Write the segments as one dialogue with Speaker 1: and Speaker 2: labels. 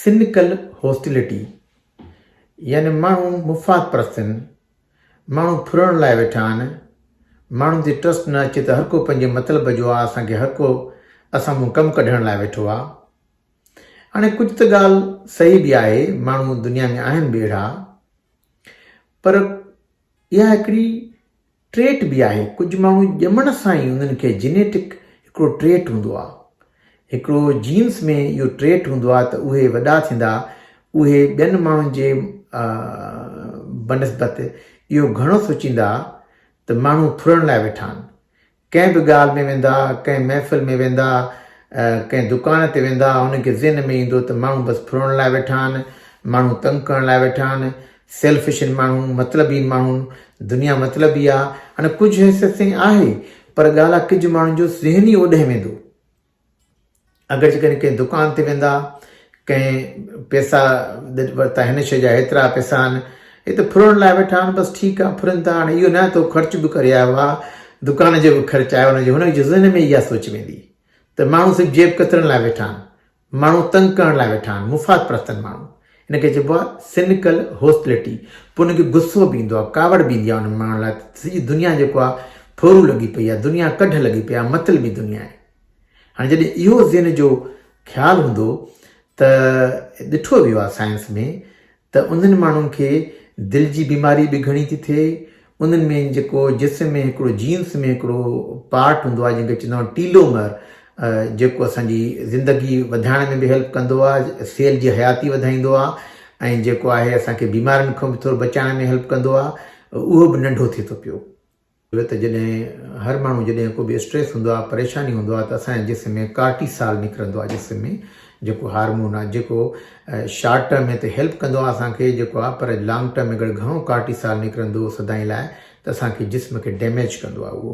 Speaker 1: سنڪل hostility يعني ماڻهو مفاد پرست آهن، ماڻهو ڦرڻ لاء ويٺا آهن، ماڻهن تي ٽرسٽ نه اچي ته هر ڪو پنهنجي مطلب جو آهي، اسان کي هر ڪو اسان مون ڪم ڪڍڻ لاء ويٺو آهي. هاڻي ڪجهه ته ڳالهه صحيح به آهي، ماڻهو دنيا ۾ آهن به اهڙا، پر اها هڪڙي ٽريٽ به آهي، ڪجهه ماڻهو ڄمڻ سان ئي انهن کي جينيٽڪ هڪڙو ٽريٽ هوندو آهي، هڪڙو جينس ۾ اهو ٽريٽ هوندو آهي ته اهي وڏا ٿيندا اهي ٻين ماڻهن جي بنسبت اهو گهڻو سوچيندا ته ماڻهو ڦرڻ لاء ويٺا آهن، ڪنهن به ڳالهه ۾ ويندا، ڪنهن محفل ۾ ويندا، ڪنهن دڪان تي ويندا، هنن کي ذهن ۾ ايندو ته ماڻهو بس ڦرڻ لاء ويٺا آهن، ماڻهو تنگ ڪرڻ لاء ويٺا آهن، سيلفش آهن ماڻهو، مطلبي آهن ماڻهو، دنيا مطلبي آهي. هاڻي ڪجهه حيثيت سين آهي، پر ڳالهه آهي ڪجهه ماڻهن جو ذهن ئي اوڏهين ويندو. اگر جيڪڏهن ڪنهن دڪان تي ويندا، ڪنهن پيسا ورتا هن شيء جا هيترا پيسا آهن، هي ته ڦرڻ لاء ويٺا آهن بس ٺيڪ آهي ڦرن ٿا، هاڻي اهو نه ته هو خرچ به ڪري آيو آهي، دڪان جو به خرچ آهي هن جو، هن جي ذهن ۾ اها سوچ ويندي ته ماڻهو صرف جيب ڪترڻ لاء ويٺا آهن، ماڻهو تنگ ڪرڻ لاء ويٺا آهن، مفاد پرست آهن ماڻهو. ان کي چئبو آهي سنڪل هوسٽلٽي. پوء ان کي غصو به ايندو آهي، ڪاوڙ به ايندي آهي انهن ماڻهن لاء ته سڄي دنيا جيڪو آهي ڦورو لڳي پئي آهي، دنيا ڪڍ لڳي پئي آهي، مطلبي دنيا آهي. هاڻي جڏهن اهو ذهن جو خيال هوندو ته ڏٺو ويو آهي سائنس ۾ ته انهن ماڻهن کي دل جي بيماري به گهڻي ٿي ٿئي، انهن ۾ جيڪو جسم ۾ هڪڙو جينس ۾ هڪڙو پارٽ هوندو آهي جنهن کي چوندا آهيون ٽيلومر جيڪو اسان جي زندگي وڌائڻ ۾ به هيلپ ڪندو آهي، سيل جي حياتي وڌائيندو آهي ۽ جيڪو آهي اسان کي بيمارين کان به ٿورو بچائڻ ۾ هيلپ ڪندو آهي اهو به ننڍو ٿئي ٿو پيو. ته جڏهن هر ماڻهو جڏهن ڪو به اسٽريس هوندو آهي پريشاني هوندو آهي ته اسان جي جسم ۾ ڪارٽيسال نڪرندو آهي جسم ۾ جيڪو هارمون آهي جيڪو شارٽ ٽرم ۾ ته هيلپ ڪندو آهي اسان کي جيڪو آهي پر لانگ ٽرم ۾ اگر گهڻو ڪارٽيسال نڪرندو سدائين لاء ته اسان کي جسم کي ڊيميج ڪندو آهي اهو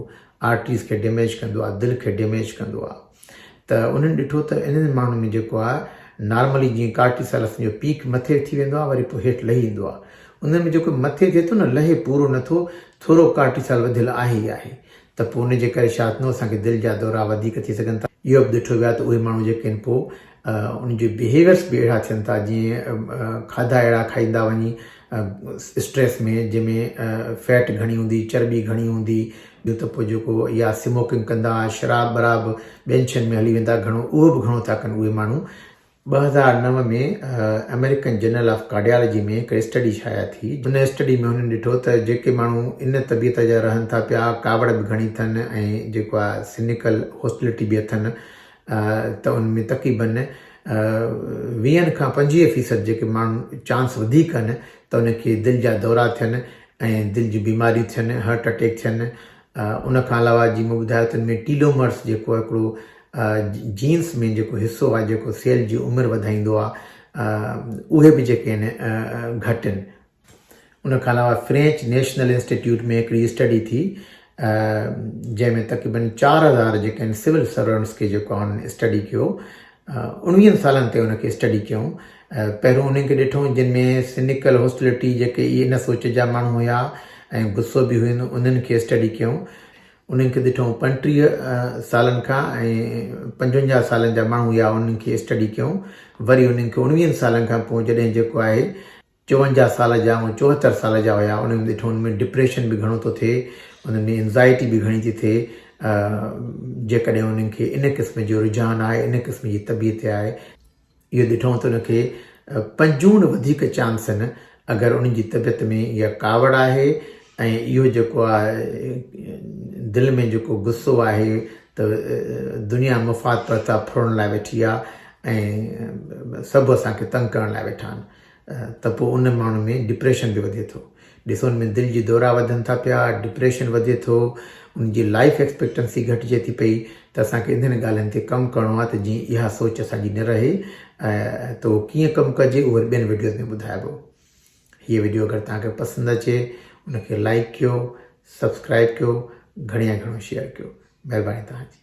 Speaker 1: آرٽريز کي ڊيميج ڪندو آهي دل کي ڊيميج ڪندو آهي ته انهن ڏٺو ته انهن ماڻهن ۾ جيڪو آهي نارملي جيئن ڪارٽيسال اسان جو پيڪ مٿي ٿي ويندو آهي وري پوء هيٺ لهي ايندو آهي انهن ۾ جيڪو مٿي ٿئي ٿو نه لهي پورو نٿو ٿورو ڪارٽيسال وڌيل آهي ئي آهي ته پوء ان جي ڪري ڇا ٿيندو اسان کي دل جا دورا وڌيڪ ٿي سگهن ٿا. اهو به ڏٺو ويو آهي ته اهي ماڻهو جيڪي آهن پوء ان جي بهيويئرس به اهڙا ٿين ٿا جيئن کاڌا اهڙا کائيندا وڃي اسٽريس ۾ جنهن ۾ فيٽ گهڻي هوندي چرٻي گهڻي هوندي ٻيو ته پوء جيڪو يا سموڪنگ ڪندا شراب براب ٻين شين ۾ هلي ويندا گهڻو اهو به گهڻو ٿا ڪن اهي ماڻهو. 2009 ۾ آمريڪن جرنل آف ڪارڊيالاجي ۾ هڪ اسٽڊي شايع ٿي ان اسٽڊي ۾ هنن ڏٺو ته جيڪي ماڻهو ان طبيعت جا رهن ٿا پيا ڪاوڙ به گهڻي اٿن ۽ جيڪو آهي سنيڪل هوسٽلٽي به اٿن ته ان ۾ تقريبن ويهن کان 25 فيصد جيڪي ماڻهو چانس وڌيڪ آهن ته ان کي دل جا دورا ٿين ۽ دل جون بيماريون ٿين هارٽ اٽيڪ ٿين ان کان علاوه جي مون ٻڌايو ته ان ۾ ٽيلومرس جيڪو هڪڙو جينس ۾ جيڪو حصو آهي جيڪو سيل جي عمر وڌائيندو آهي اهي به جيڪي آهن گهٽ آهن. ان کان علاوه فرينچ نيشنل انسٽيٽيوٽ ۾ هڪڙي اسٽڊي ٿي جنهن ۾ تقريبن 4000 جيڪي آهن سول سرونٽس کي جيڪو آهي انهن اسٽڊي ڪيو 19 سالن تي ان کي اسٽڊي ڪيائون پهريون انهن کي ڏٺو جن ۾ سنيڪل هوسٽلٽي جيڪي ان سوچ جا ماڻهو هيا ۽ غصو به هين انهن کي اسٽڊي ڪيائون انهن کي ڏٺو 35 سالن کان ۽ 55 سالن جا ماڻهو هيا انهن کي اسٽڊي ڪيائون وري انهن کي 19 سالن کان پوء جڏهن جيڪو آهي 54 سال جا ۽ 74 سال جا هيا انهن ۾ ڏٺو ان ۾ ڊپريشن به گهڻو ٿو ٿئي انهن ۾ انزائٽي به گهڻي ٿي ٿئي جيڪڏهن انهن کي ان قسم جو رجحان آهي ان قسم جي طبيعت آهي اهو ڏٺو ته ان کي پنجوڻ وڌيڪ چانس آهن اگر انهن جي طبيعت ۾ اها ڪاوڙ آهي ۽ اهو جيڪو آهي دل ۾ جيڪو غصو آهي ته دنيا مفاد پرتا ڦرڻ لاء ويٺي آهي ۽ سڀ اسان کي تنگ ڪرڻ لاء ويٺا آهن ته پوء ان ماڻهو ۾ ڊپريشن به وڌي ٿو. ڏسو ان ۾ دل جي دورا وڌن ٿا پيا، ڊپريشن وڌي ٿو، ان جي لائف ايڪسپيڪٽنسي گهٽجي ٿي پئي ته اسان کي انهن ڳالهين تي ڪم ڪرڻو آهي ته جيئن اها سوچ اسان جي نه رهي ته اهو ڪيئن ڪم ڪجي اهو وري ٻين وڊيوز ۾ ٻڌائبو. هيء وڊيو اگر توهان کي پسند اچي ان کي لائيڪ ڪيو، سبسڪرائيب ڪيو، گهڻي يا گهڻو شيئر ڪيو. مهرباني توهان جي.